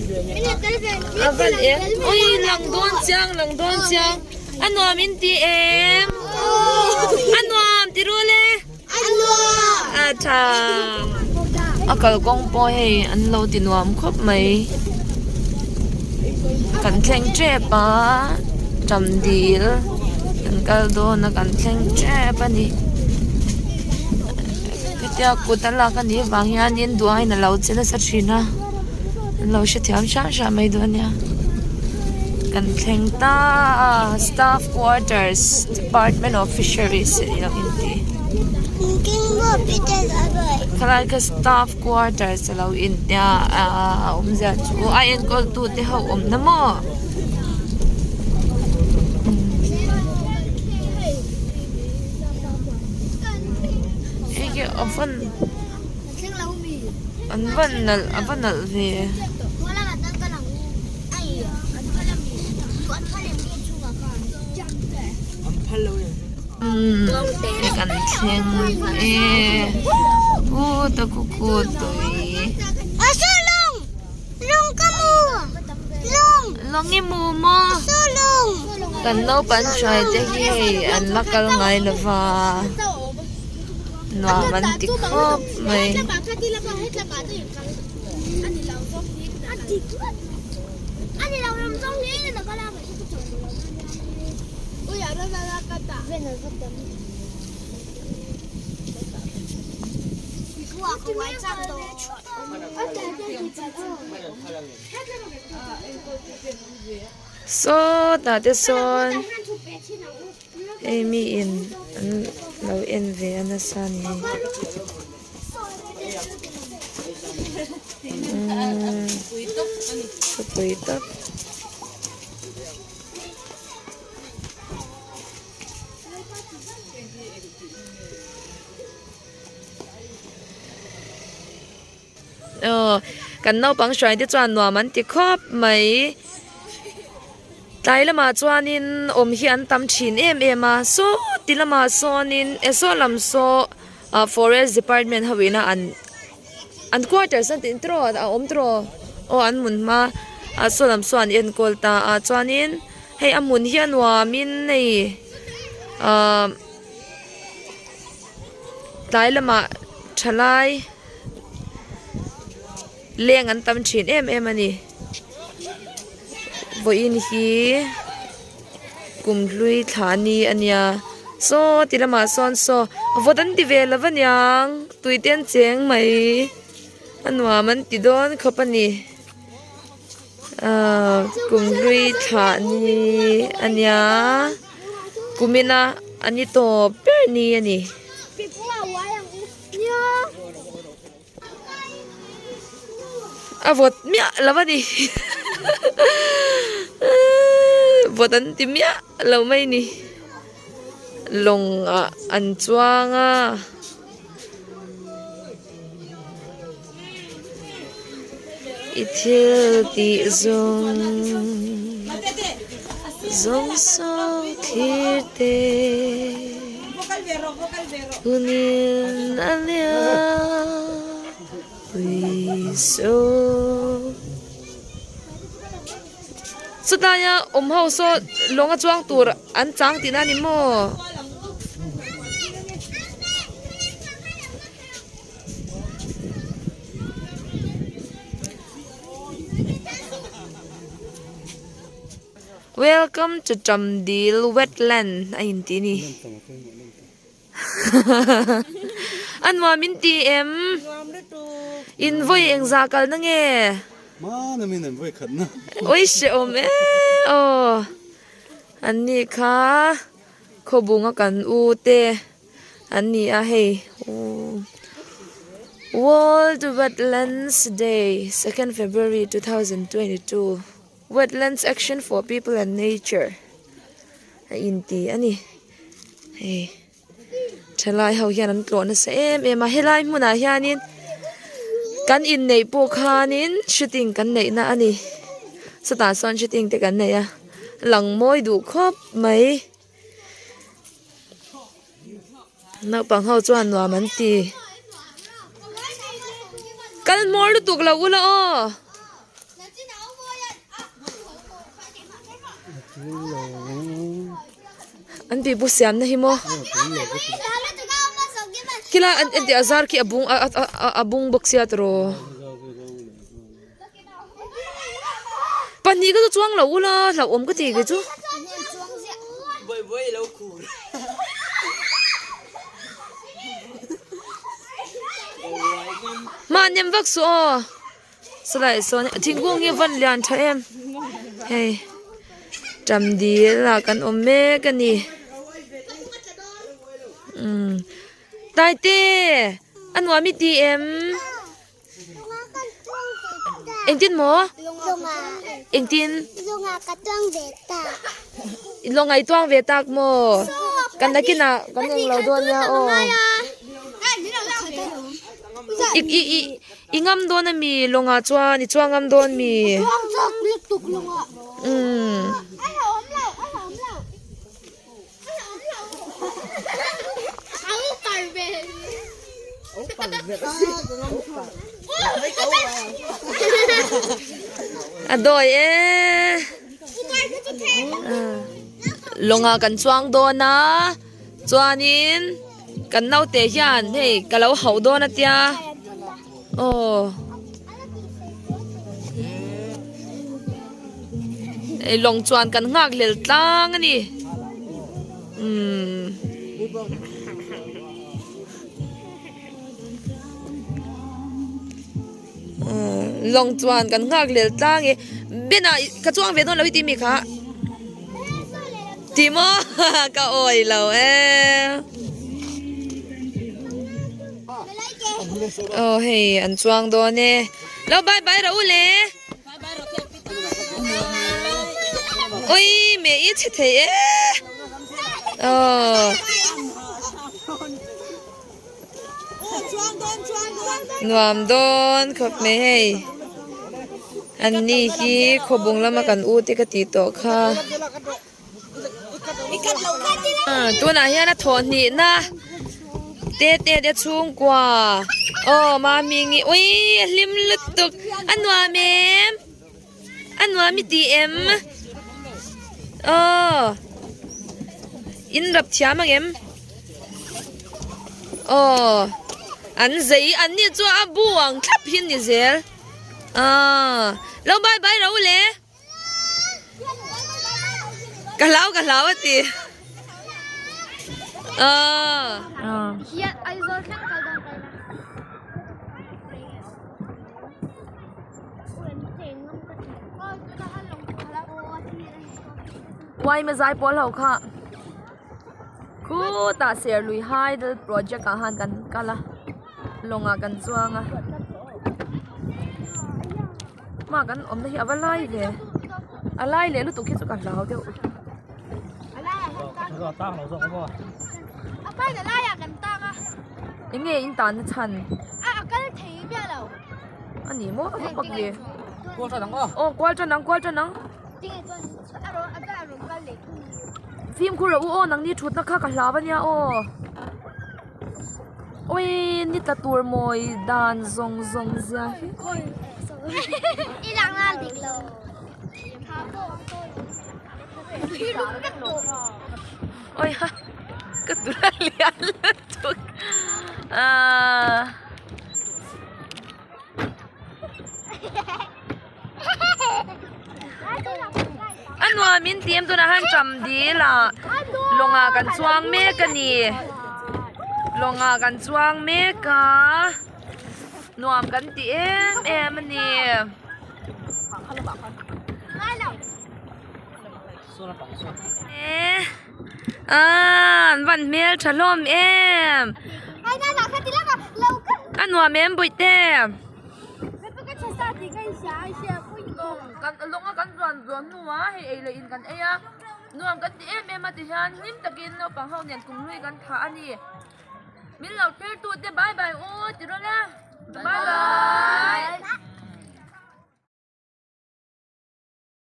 A van eng ui lang dawn chiang lang dawn chiang a nuam in ti em a nuam ti rul e a tha a kalkawng pawh hei an lo ti nuam khawp mai kan thleng tep a tam dil kan kal dawn a kan thleng tep a ni. Hetia kut a lak a nih avang hianin duain a lo che nasa thin a an lo hrethiam hram hram mai dawn nia kan thleng ta a staff quarters department of fisheries tih lo inti khalai kha staff quarters a lo intia a awmzia chu a enkawl tu te ho awmna maw. A van an van nalh a va nalh ve. Umm kan thleng e u ta khu khu tui. Lawng i mu maw? Kan naupang hruai te hi hei an la kal ngai lo va, nuam an ti khawp mai. Saw tah te sawn hei mi in an lo en ve a nasa a ni umm thupui tak. Aw kan naupang hruai te chuan nuam an ti khawp mai tlai lamah chuanin awm hi an tam thin em em a saw ti lamah sawnin eh saw lam saw ah forest department ho ina an an quarters an tih tiraw a awm tiraw aw an hmun hma ah saw lam saw an enkawl ta a chuanin hei a hmun hi a nuamin hei ahh. Tlai lamah thalai leng an tam thin em em a ni vawiin hi kum hlui thla ni a nia saw ti lamah sawn saw vawt an ti ve lo va niang tui te an cheng mai a nuam an ti dawn khawp a ni ahh kum hlui thla ni a nia. Kumina a ni tawp ber ni a ni. A vawt miah lo a ni vawt an ti miah lo mai ni lawng ah an chuang a. I thil tih zawng zawng saw thlir te hunin a liam pui so. Chutaia awm ho saw lawng a chuang tur an chang tihna a ni maw? Welcome to Chamdil wetland a inti ni a nuam in ti em in vawi engzah kalna nge ui hrehawm em aw an ni kha khawbunga kan u te. An ni a hei World Wetlands Day second February 2022 Wetlands Action for People and Nature a inti a ni hei thalai ho hian an tlawh nasa em em a helai hmunah hianin kan inneih pawh khanin shooting kan neihna a ni chutah sawn shooting te kan nei a lang mawi duh khawp mai. Naupang ho chuan nuam an ti. Kal hmawr lutuk lo ula aw. An pipu siamna hi maw khilai an entir a zar khi a bung a a a bung bawk sia tiraw pahnih kha chu chuang lo ula hlauhawm ka ti kei chu. Mahni vak suh aw. Chulaiah sawn thingkung hi a van lian tha em hei ṭam dil ah kan awm mek a ni umm Taite a nuam i ti em engtin maw engtin lawng ah i tuang ve tak maw kan nakinah kan englo dawn nia aw i i i. I ngam dawn a mi lawngah chuan i chuang ngam dawn mi? Chuang chak lutuk lawngah. Umm. A hlauhawm lo, a hlauhawm lo. A hlauhawm lo. A upar ve. A dawi e. Lawngah kan chuang dawn a. Chuanin kan naute hian hei ka lo hauh dawn a tia aw hei lawng chuan kan nghak hlel tlang a ni umm. Lawng chuan kan nghak lel tlang e Ben ah ka chuang ve dawn lo hi tih mi kha ti maw ka awi lo e aw hei an chuang dawn e lo bye bye rawh u le ui meh i chhe thei e aw. Nuam dawn khawp mai hei an ni hi khawbung lama kan u te ka tih tawh kha tunah hian a thawh hnih na te te te chhungkua aw mahmingi ui a hlim lutuk a nuam em. A nuam i ti em? Aw. In rap thiam ang em? Aw. An zei an ni chu a bu ang thlap hi ni zel. Aw. Lo bye bye ro le. Ka hlau ka hlau a ti. Aw. Hian Aizawl thleng kal dawn kai na. Uaima zai pawl ho kha khutah serlui hydel project ah khan kan kal a lawngah kan chuang a hma kan awmna hi a va lai ve a lai leh lutuk hi chu ka hlau deuh. Eng nge in tan na chhan? A ni maw a va pak ve aw kual tan ang kual tan ang fimkhur rawh u aw nangni thutna kha ka hlau ania aw awi ni tla tur mawi dan zawng zawng zia hi awi ha ka tur a lian lutuk ahh. A nuam in tih em tunah hian ṭam dil ah lawngah kan chuang mek a ni lawngah kan chuang mek a nuam kan ti em em a ni. An van hmel tha hlawm em a nuam em bawihte lawng a kan zuan zuan hnu a hei ei leh in kan ei a nuam kan ti em em a ti hian hlim takin naupang ho nen kum hlui kan thah a ni min lo thlir tute bye bye u ti rawh le bye bye.